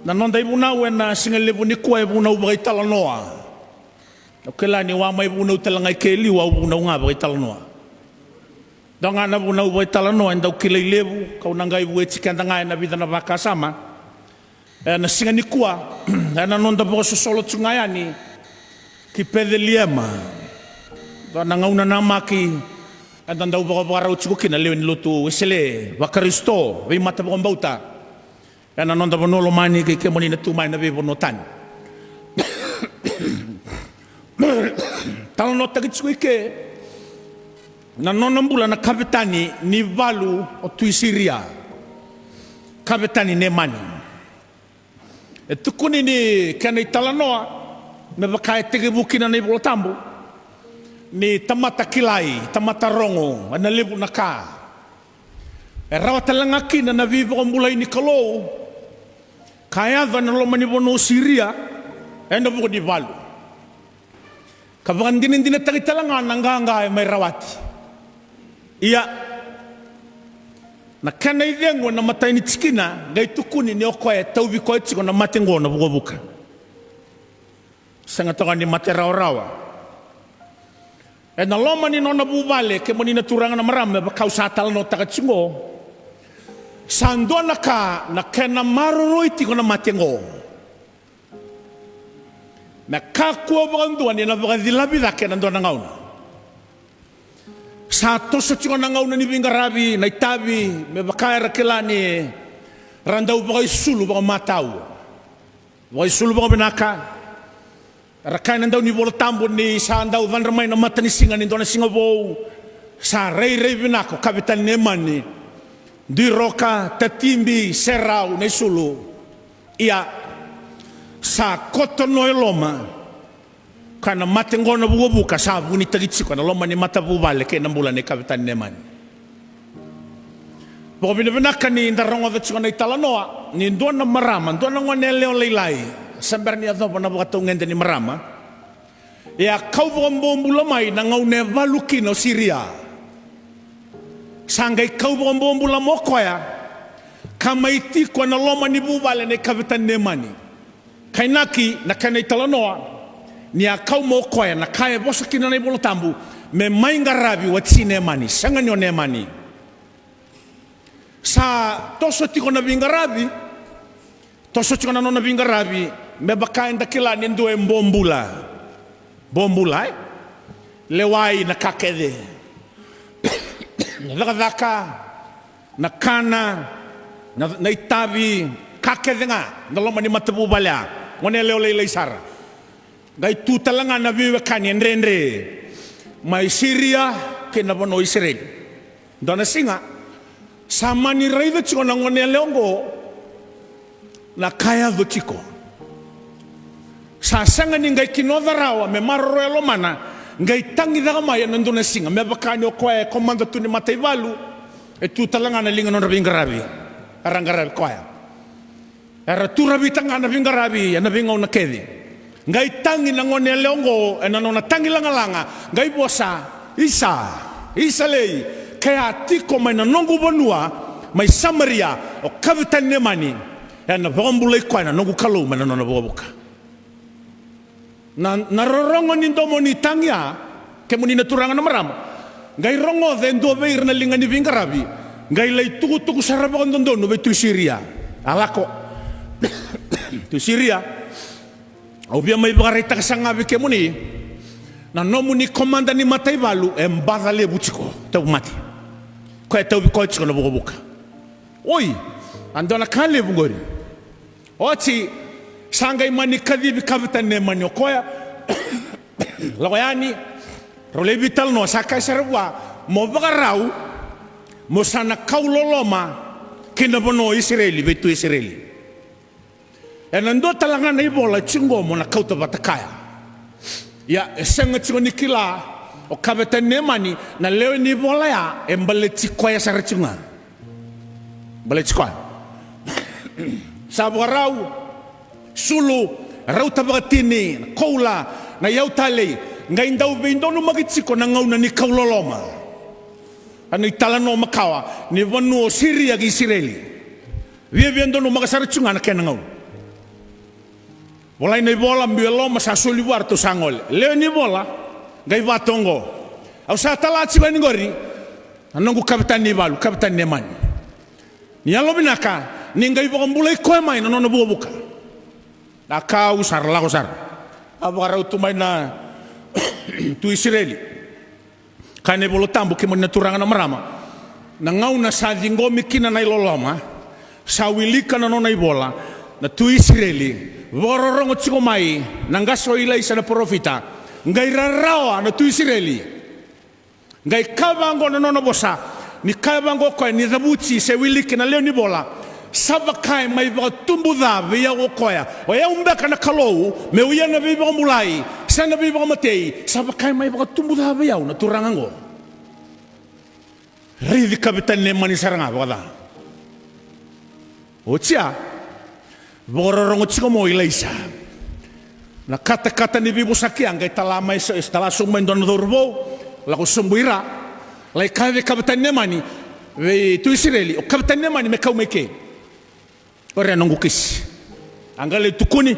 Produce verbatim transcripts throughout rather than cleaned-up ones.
Na noda ivunau ena siga levu nikua e vunau vakaitalanoa. Au kila niu a mai vunau tale ga i ke e liu, au vunau ga vakaitalanoa. Dua ga na vunau vakaitalanoa e dau kilai levu, kau na qai vueti keda ga ena vica na vakasama. Ena siga nikua, ena noda vakasosolo tu ga yani ki Peceliema. Dua na gauna namaki eda dau vakavakarau tiko kina lewe ni lotu Wesele, Vakarisito, veimatavakabauta. Ena noda vanua lomani kei kemuni na tu mai na veivanua tani. Talanoataki tiko i ke na nona bula na kavetani ni valu o tui Siria. Kavetani Nemani. E tukuni ni kena italanoa me vaka e tekivu kina na iVola Tabu ni tamata kilai, tamata rogo, ena levu na ka. E rawa tale ga kina na veivakabulai ni Kalou ka yaco ena loma ni vanua o Siria ena vuku ni valu. Ka vakadinadinataki tale ga na qaqa e mai rawati. Ia, na kena icegu ena imatai ni tikina qai tukuni ni o koya e tauvi koya tiko na mate oqo na vukavuka. Sega toka ni mate rawarawa. Ena loma ni nona vuvale, kemuni na turaga na marama, me vaka au sa talanoataka tiko oqo, sa dua na ka na kena maroroi tiko na mate oqo. Me kakua vakadua ni na vakacilavi cake ena dua na gauna. Sa toso tiko na gauna ni veiqaravi, na itavi, me vaka era kila ni ra dau vakaisulu vakamatau. Vakaisulu vakavinaka. Era kaya na dau ni Vola Tabu ni sa dau cadra mai na matanisiga ni dua na siga vou. Sa rairai vinaka o kavetani Nemani. Dui roka, tatibi, serau na isulu. Ia, sa koto no e loma. Ka na mate oqo na vukavuka sa vunitaki tiko ena loma ni matavuvale kei na bula nei kavetani Nemani. Vakavinavinaka ni da rogoca tiko na italanoa ni dua na marama, dua na gone yalewa lailai, se bera ni yacova na vakatauqede ni marama. E a kau vakabobula mai na gauna e valu kina o Siria. Sa qai kau vakabobula mai o koya ka mai tiko ena loma ni vuvale nei kavetani Nemani. Kainaki na kena italanoa ni a kau mai o koya, na ka e vosa kina na iVola Tabu, me mai qaravi wati Nemani, sega ni o Nemani. Sa toso tiko na veiqaravi, toso tiko na nona veiqaravi, me vaka eda kila ni dua e bobula. Bobula, e? Lewai na ka kece. Na cakacaka, na kana, na, na itavi, ka kece ga, na loma ni matavuvale ya. Gone yalewa lailai sara. Qai tu tale ga na veiwekani e dredre mai Siria kei na vanua o Isireli. Dua na siga, sa mani raica tiko na gone yalewa oqo na ka e yaco tiko. Sa sega ni qai kinoca rawa me maroroya lomana, qai tagi cake mai ena dua na siga, me vaka ni o koya e komada tu ni mataivalu, e tu tale ga na liga nodra veiqaravi, era qaravi koya. Era turavita ga na veiqaravi ena veigauna kece. Qai tagi na gone yalewa oqo ena nona tagi lagalaga, qai vosa, isa, isa lei, ke a tiko mai na noqu vanua mai Samaria o kavetani Nemani, ena vakabulai koya na noqu Kalou mai na nona vukavuka. Na, na rorogo ni domo ni tagi ya, kemuni na turaga na marama, qai rogoca e dua vei ira na liga ni veiqaravi, qai lai tukutuku sara vakadodonu vei tui Siria. A lako. Tui Siria, au via mai vakaraitaka sara ga vei kemuni, na nomuni komada ni mataivalu e baca levu tiko, tauvimate. Koya e tauvi koya tiko na vukavuka. Oi, a dua na ka levu qori. Oti, sa qai mani kacivi kavetani Nemani o koya. Lako yani, rau lai veitalanoa, sa kaya sara vua, mo vakarau, mo sa na kau loloma ki na vanua o Isireli, vei tui Isireli. Ena dua tale ga na ivola e tiko qo mo na kauta vata kaya. Ia, e sega tiko ni kila o kavetani Nemani na lewe ni ivola ya e baleti koya sara tiko ga. Baleti koya. Sa vakarau, sulu, rauta vakatini, na koula, na iyau talei, qai dau veidonumaki tiko na gauna ni kau loloma. A na italanoa makawa ni vanua o Siria kei Isireli. Viavia donumaka sara tiko ga na kena gauna. Volai na ivola, biu e loma, sa soli vua, ratou sa gole. Lewe ni vola, qai vatoqo. Au sa tala tiko yani qori na noqu kavetani ni valu, kavetani Nemani. Ni yalovinaka, ni qai vakabulai koya mai na nona vukavuka. Na ka au sa ra lako sara. A vakarau tu mai na Tui Isireli. Kaya na iVola Tabu, kemuni na turaga na marama, na gauna sa ciqomi kina na iloloma, sa wilika na nona ivola na Tui Isireli, vakarorogo tiko mai na qase o Ilaisa na parofita, qai rarawa na Tui Isireli. Qai kaya vaqo na nona vosa, ni kaya vaqo o koya, ni cavuti se wiliki na lewe ni vola, sa vaka e mai vakatubu ca vei au o koya. O yau beka na Kalou meu ia na veivakabulai se na veivakamatei, sa vaka e mai vakatubu ca vei au na turaga oqo. Raici kavetani Nemani sara ga vakaca. Oti ya, vakarorogo tiko mai o Ilaisa. Na katakata ni veivosaki ya qai tala mai, so- tala sobu mai dua na cauravou, lako sobu i ra, lai kaya vei kavetani Nemani, vei Tui Isireli, o kavetani Nemani me kau mai ke. O ira na noqu kisi. A qai lai tukuni,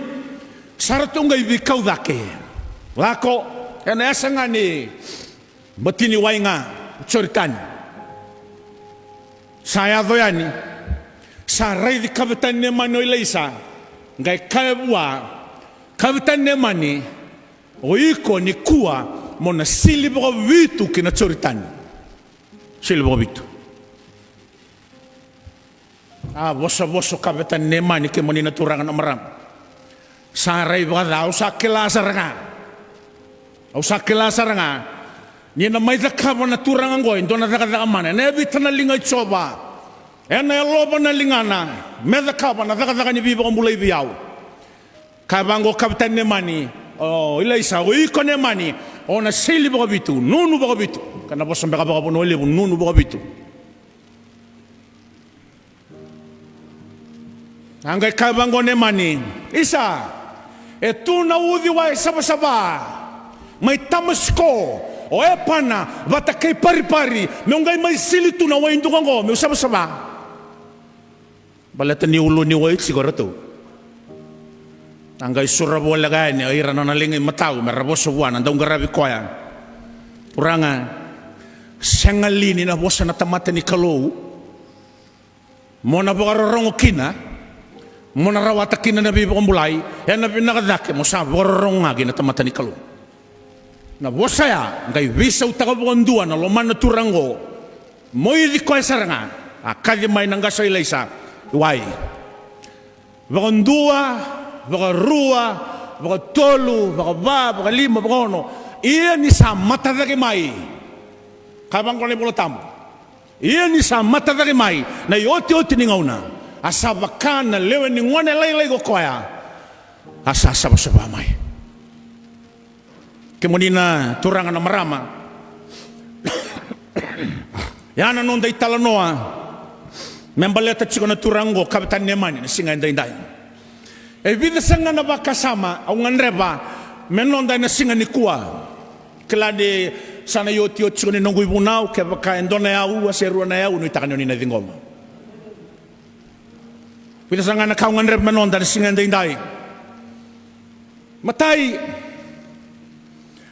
sa ratou qai veikau cake. Lako, ena yasa ga ni bati ni wai ga o Joritani. Sa yaco yani, sa raici kavetani Nemani o Ilaisa, qai kaya vua, kavetani Nemani, o iko nikua mo na sili vakavitu ki na Joritani. Sili vakavitu. A vosavosa o kavetani Nemani, kemuni na turaga na marama. Sa rai vakaca, au sa kila sara ga. Au sa kila sara ga. Ni na mai cakava na turaga oqo e dua na cakacaka mana. Ena yavita na liga i Jiova. Ena yalova na ligana. Me cakava na cakacaka ni veivakabulai vei au. Kaya vaqo o kavetani Nemani, o Ilaisa, o iko Nemani, o na sili vakavitu, nunu vakavitu. Ka na vosa beka vakavanua levu, nunu vakavitu. A qai kaya vaqo o Nemani, isa, e tu na uciwai savasava mai Tamasiko, o Epana vata kei Paripari, meu qai mai sili tu na wai duka oqo meu savasava. Baleta ni uluniwai tiko ratou. A qai sura voleka yani o ira na nona liga i matau me ra vosa vua na dauqaravi koya. Turaga, sega li ni na vosa na tamata ni Kalou mo na vakarorogo kina, mo na rawata kina na veivakabulai? Ena vinaka cake mo sa vakarorogo ga ki na tamata ni Kalou. Na vosa ya qai veisautaka vakadua na lomana na turaga oqo. Moici koya sara ga. A kaci mai na qase o Ilaisa i wai. Vakadua, vakarua, vakatolu, vakava, vakalima, vakaono. Ia ni sa mata cake mai. Kaya vaqo na iVola Tabu. Ia ni sa mata cake mai na iotioti ni gauna, a sa vaka na lewe ni gone lailai ko koya, a sa savasava mai. Kemuni na turaga na marama, ya na noda italanoa me baleta tiko na turaga oqo, kavetani Nemani, na siga edaidai. E vica sara ga na vakasama au gadreva me noda ena siga nikua. Kila ni sa na iotioti tiko ni noqu ivunau, kevaka e dua na yau se rua na yau, nuitaka ni o ni na ciqoma. Vica sara ga na ka au gadreva me noda ena siga edaidai. Matai,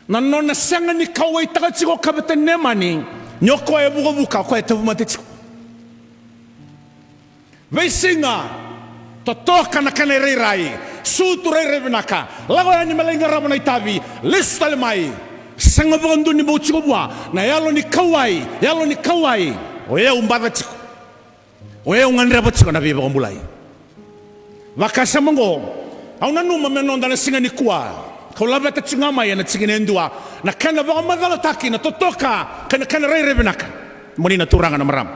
na nona sega ni kauwaitaka tiko o kavetani Nemani ni o koya e vukavuka, o koya e tauvimate tiko. Veisiga, totoka na kena irairai, sutu rairai vinaka, lako yani me lai qarava na itavi, lesu tale mai. Sega vakadua ni bau tiko vua na yalo ni kauwai, yalo ni kauwai. O yau baca tiko. O yau gadreva tiko na veivakabulai. Vakasama oqo au nanuma me noda na siga nikua. Kau laveta tiko ga mai ena tikina e dua na kena vakamacalataki na totoka kei na kena rairai vinaka. Moni na turaga na marama.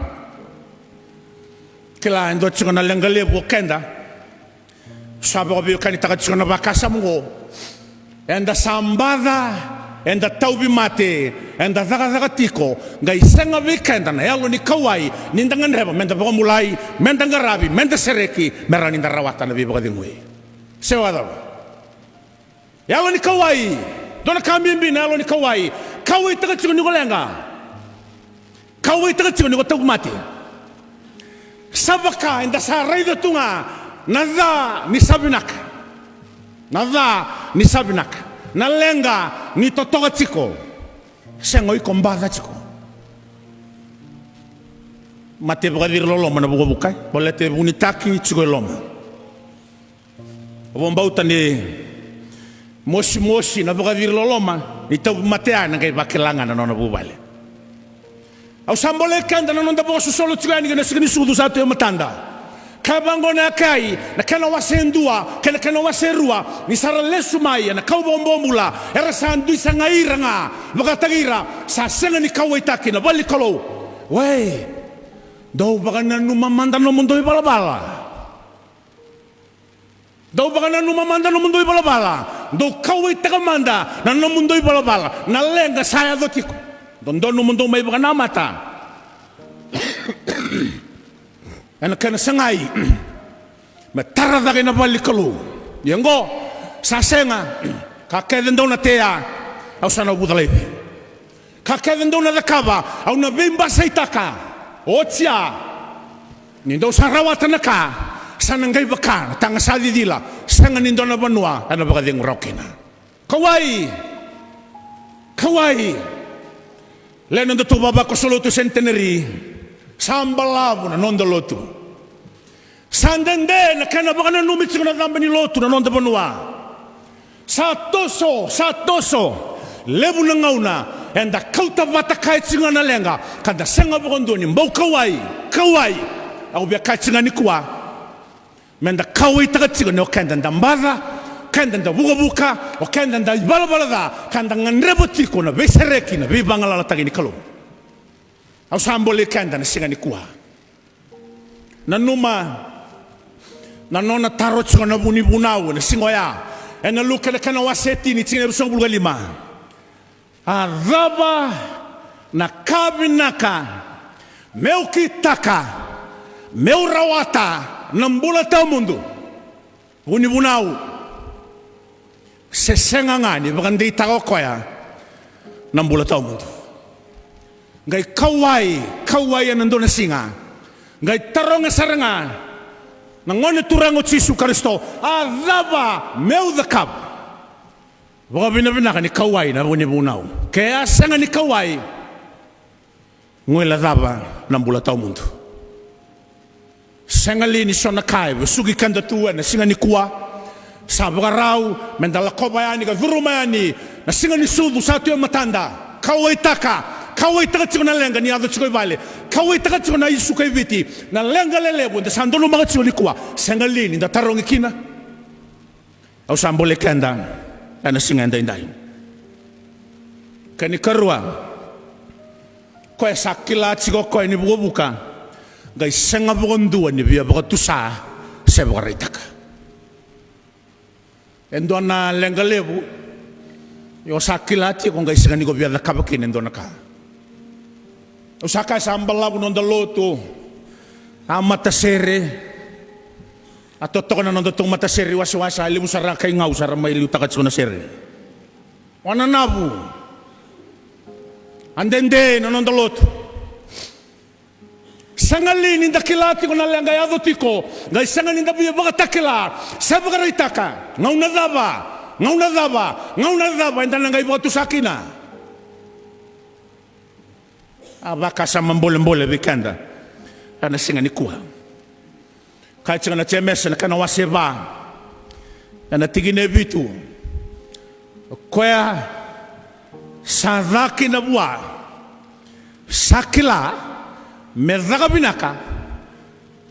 Kila e dua tiko na leqa levu o keda. Sa vakaveiwekanitaka tiko na vakasama oqo. Eda sa baca, eda tauvimate, eda cakacaka tiko, qai sega vei keda na yalo ni kauwai ni da gadreva me da vakabulai, me da qaravi, me da sereki, me rawa ni da rawata na veivakacegui. Se vakacava? Yalo ni kauwai. Dua na ka bibi na yalo ni kauwai. Kauwaitaka tiko ni ko leqa. Kauwaitaka tiko ni ko tauvimate. Sa vaka eda sa raica tu ga na ca ni sa vinaka. Na ca ni sa vinaka, na leqa ni totoka tiko. Sega o iko baca tiko. Mate vakaciri loloma na vukavuka, e? Baleta e vunitaki tiko e loma. Au vakabauta ni mosimosi na vakaciri loloma, ni tauvimate ya ena qai vakila ga na nona vuvale. Au sa bolei keda na noda vakasosolo tiko yani ki na siga ni sucu sa tu e matada. Ka vaqo na Akai, na kena wase e dua kei na kena wase e rua, ni sa ra lesu mai ena kau vakabobula, era sa dui sagai ira ga, vakataki ira sa sega ni kauwaitaki na vale ni Kalou. Wei, dou vakananuma mada nomudou ivalavala. Dou vakananuma mada nomudou ivalavala. Dou kauwaitaka mada na nomudou ivalavala. Na leqa sa yaco tiko. Dodonu mo dou mai vakanamata ena kena sagai me tara cake na vale ni Kalou. Ia oqo sa sega. Ka kece dou na tea, au sa na vuca laivi. Ka kece dou na cakava, au na veibasaitaka. Oti ya, ni dou sa rawata na ka, sa na qai vaka na taga sa cicila. Sega ni dua na vanua ena vakacegu rawa kina. Kauwai. Kauwai. Le noda tu vavakosolotu Centenary, sa balavu na noda lotu. Sa dede na kena vakananumi tiko na caba ni lotu na noda vanua. Sa toso, sa toso. Levu na gauna eda kauta vata kaya tiko ga na leqa, ka da sega vakadua ni bau kauwai. Kauwai. Au via kaya tiko ga nikua, meda kauwaitaka tiko ni o keda da baca, o keda da vukavuka, o keda da ivalavala ca, ka da gadreva tiko na veisereki, na veivagalalataki ni Kalou. Au sa bolei keda na siga nikua. Nanuma na nona taro tiko na vunivunau ena siga oya. Ena Luke na kena wase e tini, tikina e ruasagavulu ka lima. A cava na ka vinaka meu kitaka, meu rawata na bula tawamudu? Vunivunau. Se sega ga ni vakadeitaka o koya na bula tawamudu. Qai kauwai, kauwai ena dua na siga. Qai taroga sara ga na Gone Turaga o Jisu Karisito, a cava meu cakava? Vakavinavinaka ni kauwai na vunivunau. Ke a sega ni kauwai, guilecava na bula tawamudu. Sega li ni so na ka e vesuki keda tu ena siga nikua? Sa vakarau meda lakova yani ka curuma yani na siga ni sucu sa tu e matada. Kauwaitaka, kauwaitaka tiko na leqa ni yaco tiko i vale. Kauwaitaka tiko na isu kai Viti, na leqa lelevu eda sa donumaka tiko nikua. Sega li ni da tarogi kina? Au sa bolei keda ena siga edaidai. Kena ikarua, koya sa kila tiko o koya ni vukavuka, qai sega vakadua ni via vakatusa se vakaraitaka. E dua na leqa levu, io sa kila tiko qai sega ni ko via cakava kina e dua na ka. Au sa kaya sa balavu noda lotu, a matasere, a totoka na noda tou matasere iwasewase, a levu sara a kai gau sara mai liutaka tiko na sere. Wananavu. A dede na noda lotu. Sega li ni da kila tiko na leqa yaco tiko, qai sega ni da via vakatakila se vakaraitaka? Gauna cava, gauna cava, gauna cava eda na qai vakatusa kina? A vakasama bolebole vei keda ena siga nikua. Kaya tiko na Jemesa na kena wase va, ena tikina e vitu. O koya sa ca kina vua, sa kila me caka vinaka,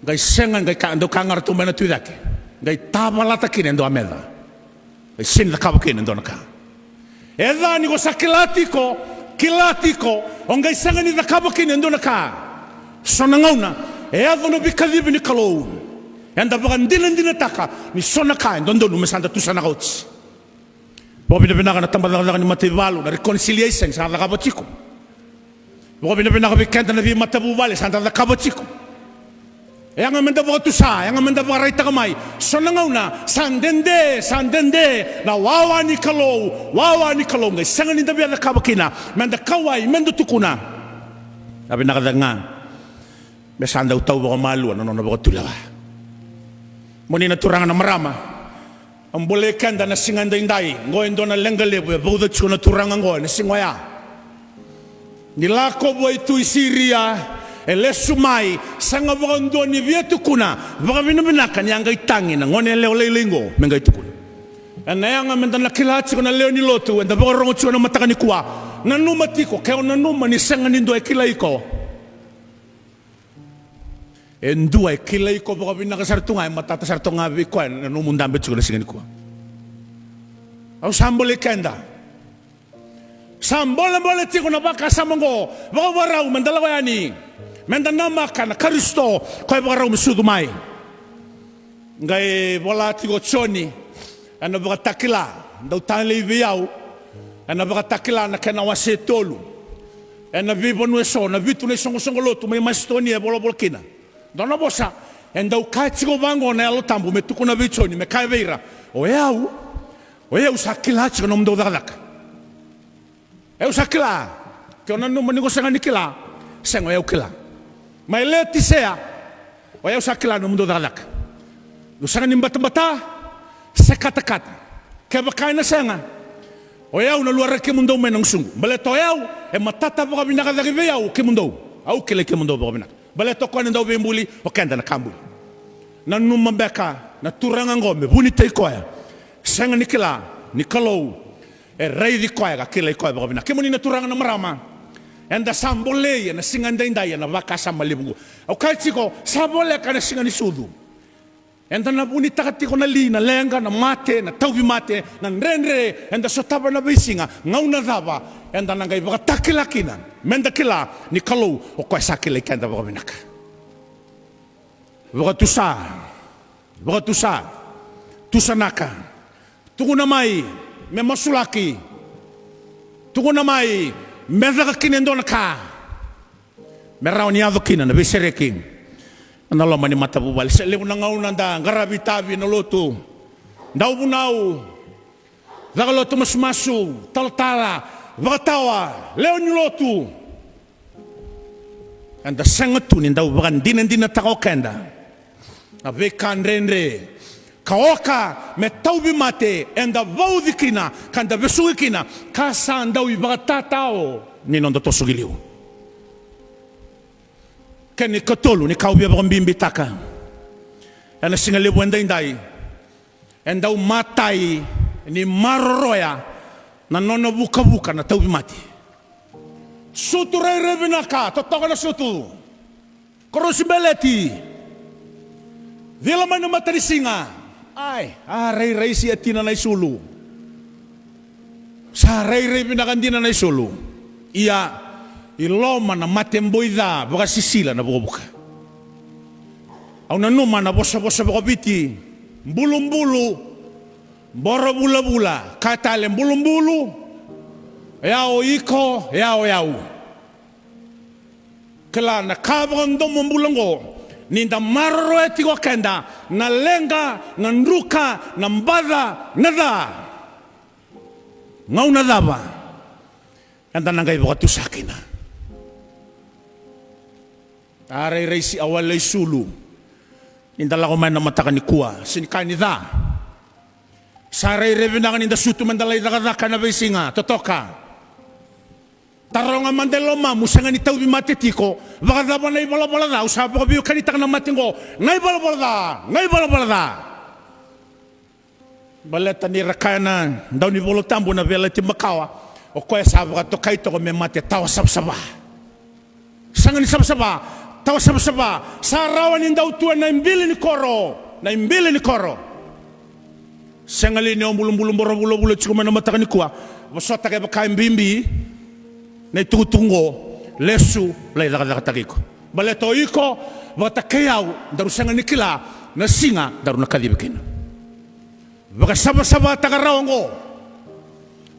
qai sega, qai ka, dau ka ga ratou mai na tu i cake, qai tavalata kina e dua meca. E sega ni cakava kina e dua na ka. E ca ni ko sa kila tiko, kila tiko, o qai sega ni cakava kina e dua na ka. So na gauna e yaco na veikacivi ni Kalou, eda vakadinadinataka ni so na ka e dodonu me sa da tusanaka oti. Vakavinavinaka na tabacakacaka ni mataivalu, na reconciliation sa cakava tiko. Vakavinavinaka vei keda na veimatavuvale sa da cakava tiko. E yaga meda vakatusa, e yaga meda vakaraitaka mai. So na gauna sa dede, sa dede na wawa ni Kalou, wawa ni Kalou, qai sega ni da via cakava kina, meda kauwai, meda tukuna. A vinaka cake ga me sa dau tau vakamalua na nona vakatulewa. Mo ni na turaga, na marama, A bolei keda na siga edaidai, qo e dua na leqa levu e vauca tiko na turaga qo ena siga oya. Ni lako vua i tu i Siria, e lesu mai, sega vakadua ni via tukuna vakavinavinaka ni a qai tagi na gone yalewa lailai qo me qai tukuna. Ena yaga meda na kila tiko na lewe ni lotu eda vakarogo tiko ena mataka nikua. Nanuma tiko, ke o nanuma ni sega ni dua e kilai iko, e dua e kilai iko vakavinaka sara tu ga, e matata sara tu ga vei koya na nomu dabe tiko na siga nikua. Au sa bolei keda. Sa bolebole tiko na vakasama oqo, vakavakarau meda lako yani, meda namaka na Karisito, koya e vakarau me sucu mai. Qai vola tiko o Joni ena Vakatakila, dau talei vei au, ena Vakatakila na kena wase e tolu. Ena veivanua eso, na vitu na isoqosoqo lotu mai Masitonia e volavola kina. Dua na vosa e dau kaya tiko vaqo na Yalo Tabu me tukuna vei Joni, me kaya vei ira, o yau, o yau sa kila tiko na nomudou cakacaka. O yau sa kila. Ke o nanuma ni ko sega ni kila, sega, o yau kila. Mai Leotisea, o yau sa kila na nomudou cakacaka. Dou sega ni batabata se katakata. Kevaka ena sega, o yau na luaraki kemudou mai na gusuqu. Baleta o yau, e matata vakavinaka cake vei au kemudou. Au kilai kemudou vakavinaka. Baleta o koya na dauveibuli, o keda na ka buli. Nanuma beka na turaga oqo me vunitaki koya. Sega ni kila ni Kalou e raici koya ka kilai koya vakavinaka. Kemuni na turaga, na marama, eda sa bolei ena siga edaidai ena vakasama levu oqo. Au kaya tiko, sa voleka na Siga ni Sucu. Eda na vunitaka tiko na li, na leqa, na mate, na tauvimate, na dredre eda sotava ena veisiga. Gauna cava eda na qai vakatakila kina meda kila ni Kalou o koya sa kilai keda vakavinaka? Vakatusa, vakatusa, tusanaka. Tukuna mai me masulaki. Tukuna mai me caka kina e dua na ka me rawa ni yaco kina na veisereki ena loma ni matavuvale. Se levu na gauna da qaravi itavi ena lotu, dau vunau, caka lotu masumasu, talatala, vakatawa, lewe ni lotu. Eda sega tu ni dau vakadinadinataka o keda na veika dredre ka oka me tauvimate eda vauci kina ka da vesuki kina, ka sa dau ivakatatao ni noda toso ki liu. Kena ikatolu ni ka au via vakabibitaka ena siga levu edaidai, e dau matai ni maroroya na nona vukavuka na tauvimate. Sutu rairai vinaka, totoka na sutu. Korosi beleti. Cila mai na matanisiga. Ai, a rairai si a tina na isulu. Sa rairai vinaka dina na isulu. Ia, i loma na mate boi ca vakasisila na vukavuka. Au nanuma na vosavosa vakaviti, bulubulu, boro vulavula, ka tale bulubulu, e au iko, e au, e au. Kila na ka vakadomobula oqo, ni da maroroya tiko keda na leqa, na druka, na baca, na ca. Gauna cava eda na qai vakatusa kina? A rairai si a wale isulu ni da lako mai na mataka nikua, se ni ka ni ca. Sa rairai vinaka ni da sutu me da lai cakacaka ena veisiga, totoka. Taroga mada e lomamu, sega ni tauvimate tiko, vakacava na ivalavala ca? Au sa vakaveiwekanitaka na mate oqo, na ivalavala ca, na ivalavala ca. Baleta ni ra kaya na daunivolatabu na Veiyalayalati Makawa, o koya sa vakatokai toka me mate tawa savasava. Sega ni savasava, tawa savasava. Sa rawa ni dau tu ena ibili ni koro, na ibili ni koro. Sega li ni o bulubulu boro vulavula tiko mai na mataka nikua, vosota kevaka e bibi na itukutuku oqo, lesu, lai cakacakataki iko. Baleta o iko vata kei au, daru sega ni kila na siga daru na kacivi kina. Vakasavasavataka rawa oqo,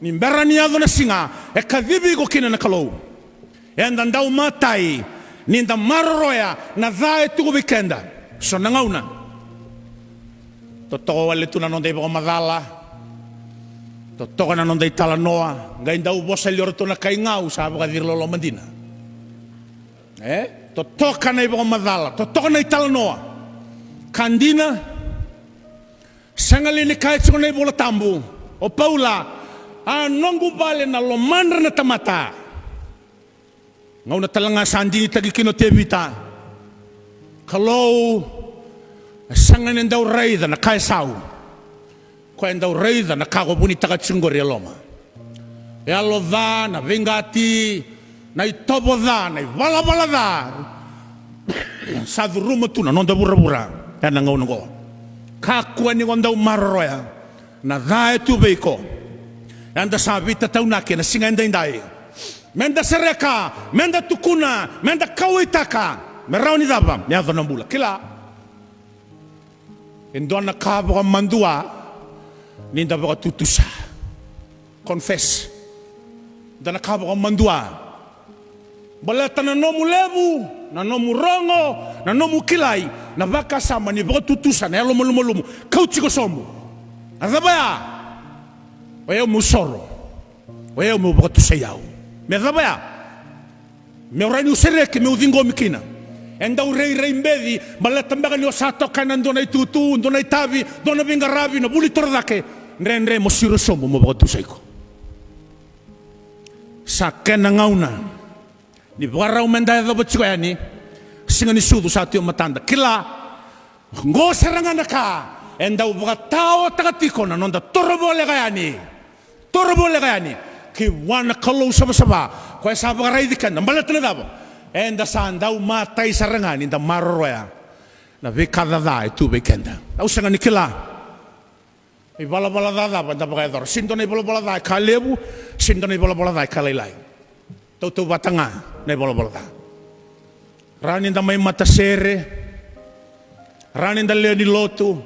ni bera ni yaco na siga e kacivi iko kina na Kalou, eda dau matai ni da maroroya na ca e tiko vei keda. So na gauna totoka wale tu na noda ivakamacala, totoka na noda italanoa, qai dau vosa li o ratou na kai gau, sa vakaciri loloma dina. E totoka na ivakamacala, totoka na italanoa. Ka dina, Sega li ni kaya tiko na iVola Tabu o Paula, a noqu vale na lomadra na tamata. Gauna tale ga sa digitaki kina o Tevita, Kalou, e sega ni dau raica na ka e sau, koya e dau raica na ka ko vunitaka tiko qori e loma. Yalo ca, na veiqati, na itovo ca, na ivalavala ca sa curuma tu na noda vuravura ena gauna oqo. Kakua ni ko dau maroroya na ca e tu vei iko. Eda sa veitataunaki ena siga edaidai. Meda sereka, meda tukuna, meda kauwaitaka. Me rawa ni cava? Me yaco na bula. Kila. E dua na ka vakamadua ni da vakatutusa. Confess. Dua na ka vakamadua. Baleta na nomu levu, na nomu rogo, na nomu kilai, na vakasama ni vakatutusa, na yalo malumalumu. Kauti iko sobu. A cava ya? O yau meu soro. O yau meu vakatusai au. Me cava ya? Meu rawa niu sereki, meu ciqomi kina. E dau rairai beci, baleta beka ni o sa toka ena dua na itutu, dua na itavi, dua na veiqaravi, na vuli torocake. Dredre mo siro sobu mo vakatusai iko. Sa kena gauna ni vakarau meda yacova tiko yani. Siga ni sucu sa tu e matada. Kila, oqo sara ga na ka e dau vakataotaka tiko na noda toro voleka yani. Toro voleka yani ki vua na Kalou savasava, koya sa vakaraici keda. Baleta na cava? Eda sa dau matai sara ga ni da maroroya na veika ca e tu vei keda. Au sega ni kila ivalavala ca cava eda vakayacora. Sega ni dua na ivalavala ca e ka levu, sega ni dua na ivalavala ca e ka lailai. Tautauvata ga na ivalavala ca. Rawa ni da mai matasere, rawa ni da lewe ni lotu,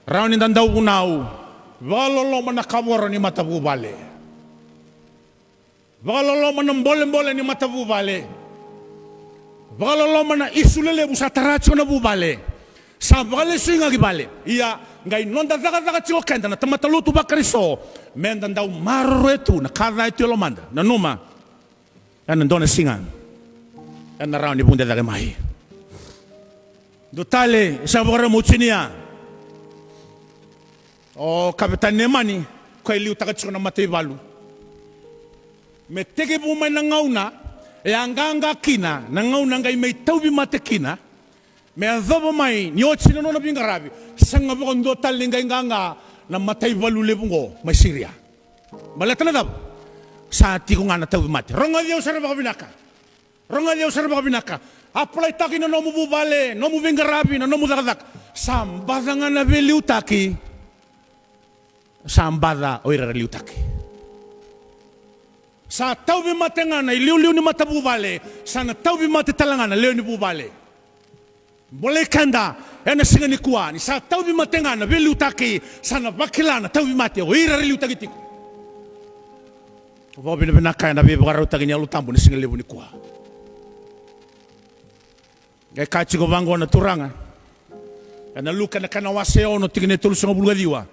rawa ni da dau vunau. Vakaloloma na kavoro ni matavuvale. Vakaloloma na bolebole ni matavuvale. Vakaloloma na isu lelevu sa tara tiko na vuvale. Sa vakalesuiga ki vale. Ia, qai noda cakacaka tiko keda na tamata lotu vaKarisito, meda dau maroroya tu na ka ca e tu e lomada. Nanuma, ena dua na siga ena rawa ni vude cake mai. Dua tale, sa vakarau mo tinia. O kavetani Nemani, koya e liutaka tiko na mataivalu. Me tekivu mai na gauna e a qaqa kina, na gauna qai mai tauvimate kina, me yacova mai ni oti na nona veiqaravi, sega vakadua tale ni qai qaqa na mataivalu levu oqo mai Siria. Baleta na cava? Sa tiko ga na tauvimate. Rogoci au sara vakavinaka. Rogoci au sara vakavinaka. Apply-taki na nomu vuvale, nomu veiqaravi, na nomu cakacaka. Sa baca ga na veiliutaki. Sa baca o ira era liutaki. Sa tauvimate ga na iliuliu ni matavuvale, sa na tauvimate tale ga na lewe ni vuvale. Bolei keda ena siga nikua, ni sa tauvimate ga na veiliutaki, sa na vakila na tauvimate o ira era liutaki tiko. Vakavinavinaka ena veivakarautaki ni Yalo Tabu na siga levu nikua. Qai kaya tiko vaqo na Turaga ena Luke na kena wase e ono, tikina e tolusagavulu ka ciwa.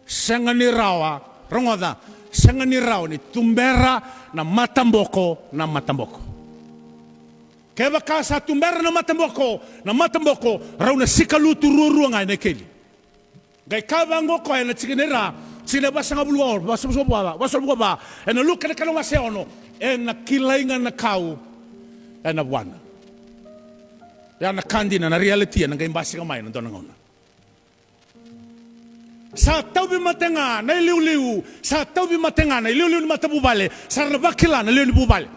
Sega ni rawa, rogoca, sega ni rawa ni tubera na mataboko na mataboko. Kevaka sa tubera na mataboko na mataboko, rau na sikalutu ruarua ga ena ikeli. Qai kaya vaqo o koya ena tikina e ra, tikina e vasagavulu ka va, vasagavulu ka va, vasagavulu ka va, ena Luke na kena wase e ono, ena kilai ga na kau ena vuana. Ya na ka dina, na reality ena qai basika mai ena dua na gauna. Sa tauvimate ga na iliuliu, sa tauvimate ga na iliuliu ni matavuvale, sa ra na vakila na lewe ni vuvale.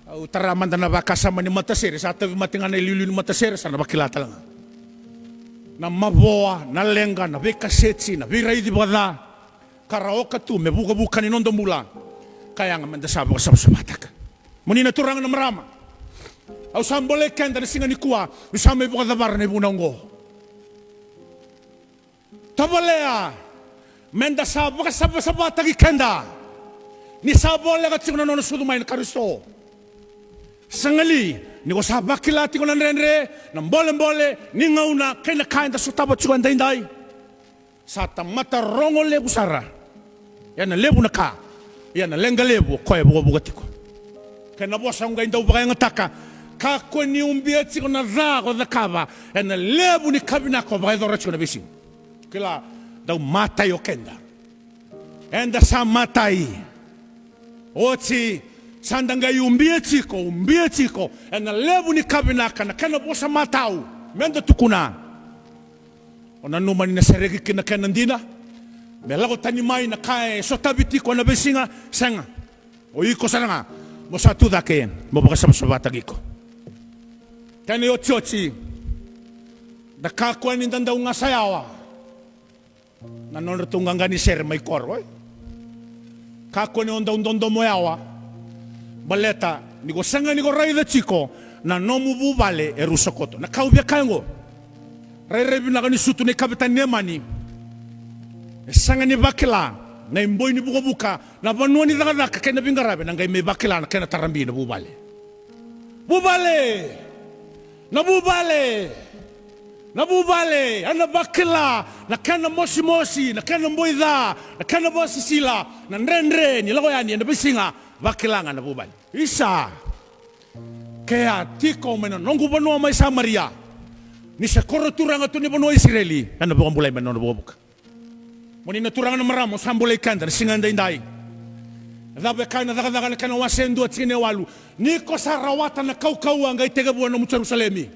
Au tara mada na vakasama ni matasere, sa tauvimate ga na iliuliu ni matasere, sa na vakila tale ga na mavoa, na leqa, na veikaseti, na veiraici vakaca, ka ra oka tu me vukavuka ni noda bula. Ka yaga meda sa vakasavasavataka. Moni na turaga, na marama, au sa bolei keda na siga nikua, niu sa mai vakacavara na ivunau oqo. Tovolea meda sa vakasavasavataki keda ni sa voleka tiko na nona sucu mai na Karisito. Sega li ni ko sa vakila tiko na dredre, na bolebole ni gauna kei na ka eda sotava tiko edaidai? Sa tamata rogo levu sara. Ia na levu na ka, ia na leqa levu o koya e vukavuka tiko. Kena vosa au qai dau vakayagataka, kakua ni ubia tiko na ca ko cakava ena levu ni ka vinaka o vakayacora tiko na veisiga. Kila, Dau matai o keda. Eda sa matai. Oti, sa da qai ubia tiko, ubia tiko ena levu ni ka vinaka, na kena vosa matau. Meda tukuna. O nanuma ni na sereki kina na kena dina. Me lako tani mai na ka e sotavi tiko ena veisiga, sega. O iko sara ga mo sa tu cake mo vakasavasavataki iko. Kena iotioti, da kakua ni da dau gasa yawa na nodratou qaqa ni sere mai koro, e? Kakua ni o dau dodomo yawa. Baleta ni ko sega ni ko raica tiko na nomu vuvale e rusa koto. Na ka au via kaya oqo, rairai vinaka ni sutu na ikavetani ni yamani. E sega ni vakila na iboi ni vukavuka, na vanua ni cakacaka kei na veiqaravi, na qai mai vakila na kena tarabi na vuvale. Vuvale! Na vuvale! Na vuvale! Ena vakila na kena mosimosi, na kena boi ca, na kena vakasisila, na dredre ni lako yani ena veisiga, vakila ga na vuvale. Isa, ke a tiko mai na noqu vanua mai Samaria, ni se koro turaga tu ni vanua Isireli, ena vakabulai mai na nona vukavuka. Mo ni na turaga na marama, au sa bolei keda na siga edaidai. Cava e kaya na Cakacaka na kena wase e dua tikina e walu? Ni ko sa rawata na kaukauwa, qai tekivua nomu Jerusalemi.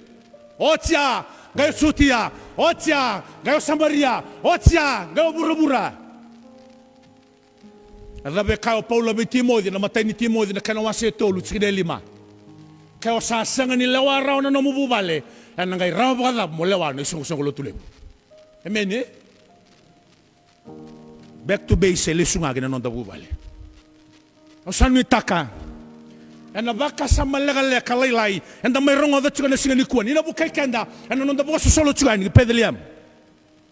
Oti ya, qai o Jutia. Oti ya, qai o Samaria. Oti ya, qai o vuravura. A cava e kaya o Paula vei Timoci, na imatai ni Timoci na kena wase e tolu tikina e lima? Ke o sa sega ni lewa rawa na nomu vuvale, ena qai rawa vakacava mo lewa na isoqosoqo lotu levu? Emeni, e? Back to base e lesu ga ki na noda vuvale. Au sa nuitaka ena vakasama lekaleka lailai eda mai rogoca tiko ena siga nikua, ni na vukei keda ena noda vakasosolo tiko yani ki Peceliema.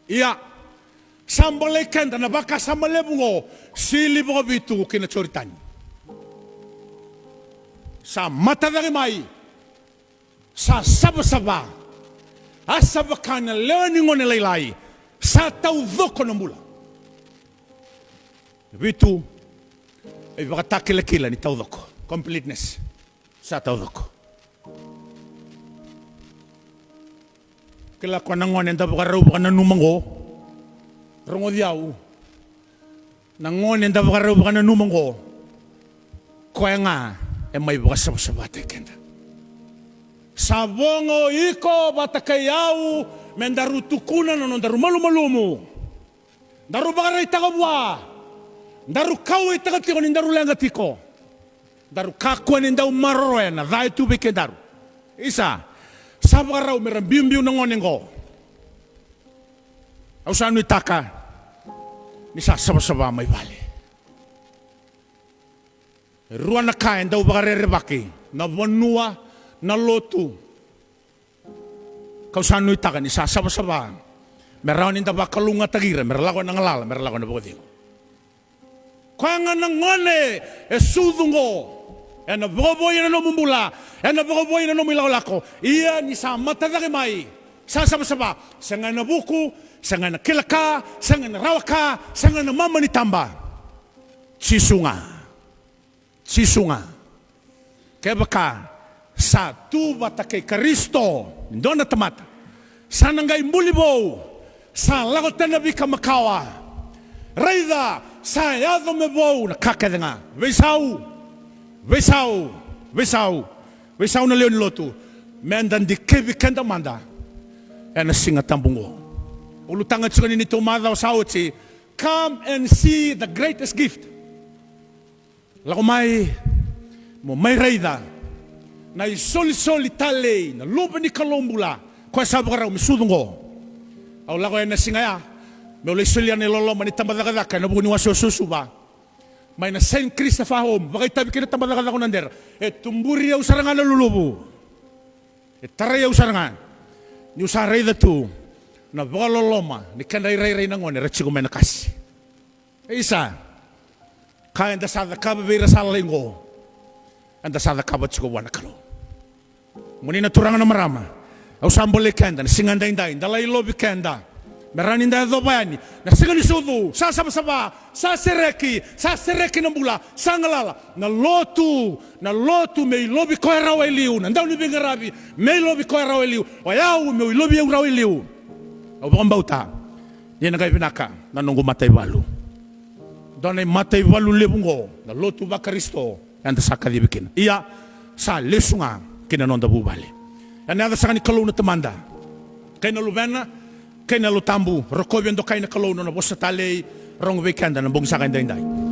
Ia, sa bolei keda na vakasama levu oqo, sili vakavitu ki na Joritani. Sa mata cake mai, sa savasava, a sa vaka na lewe ni gone lailai, sa taucoko na bula. Vitu, e ivakatakilakila ni taucoko, completeness. Sa taucoko. Kila ko na gone eda vakarau vakananuma oqo. Rogoci au. Na gone eda vakarau vakananuma oqo, koya ga e mai vakasavasavataki keda. Sa vo ga o iko vata kei au me daru tukuna na nodaru malumalumu. Daru vakaraitaka vua. Daru kauwaitaka tiko ni daru leqa tiko. Daru kakua ni dau maroroya na ca e tu vei kedaru. Isa, sa vakarau me ra biubiu na gone oqo. Au sa nuitaka ni sa savasava mai vale. E rua na ka e dau vakarerevaki, na vanua, na lotu. Kau sa nuitaka ni sa savasava me rawa ni da vakalougatataki ira me ra lako ena galala, me ra lako ena vakacegu. Koya ga na gone e sucu oqo, ena vakavoui na nomu bula, ena vakavoui na nomu ilakolako. Ia ni sa mata cake mai, sa savasava, sega ena vuku, sega ena kila ka, sega ena rawa ka, sega ena mama ni taba. Jisu ga. Jisu ga. Kevaka sa tu vata kei Karisito e dua na tamata, sa na qai buli vou, sa lako tani na veika makawa. Raica, sa yaco me vou na ka kece ga. Veisau, veisau, veisau, veisau na lewe ni lotu. Meda dikevi keda mada ena Siga Tabu oqo. Ulutaga tiko ni neitou macawa sa oti. Come and see the greatest gift. Lako mai, mo mai raica na isolisoli talei, na Luve ni Kalou bula, koya sa vakarau me sucu oqo. Au lako ena siga ya meu lai solia na iloloma ni tabacakacaka ena vuku ni wasewase o Suva. Mai na Saint Christopher Home, vakaitavi kei na tabacakacaka o Nadera. E tuburi au sara ga na luluvu. E tarai au sara ga niu sa raica tu na vakaloloma ni kedra irairai na gone era tiko mai na kasi. Isa, ka eda sa cakava vei ira sa lalai oqo, eda sa cakava tiko vua na Kalou. Mo ni na turaga na marama, au sa bolei keda na siga edaidai, da lai lovi keda. Me rawa ni da yacova yani na siga ni sucu, sa savasava, sa sereki, sa sereki na bula, sa galala. Na lotu, na lotu me ilovi koya rawa e liu, na dauniveiqaravi me ilovi koya rawa e liu. O yau meu ilovi au rawa e liu. Au vakabauta Ia na qai vinaka na noqu mataivalu. Dua na imataivalu levu oqo, na lotu vaKarisito, eda sa kacivi kina. Ia, sa lesu ga ki na noda vuvale. Ena yaca saka ni Kalou na Tamada, kei na Luvena, kei na Yalo Tabu, rokovi e dokai na Kalou na nona vosa talei, rogo vei keda na bogi saka edaidai.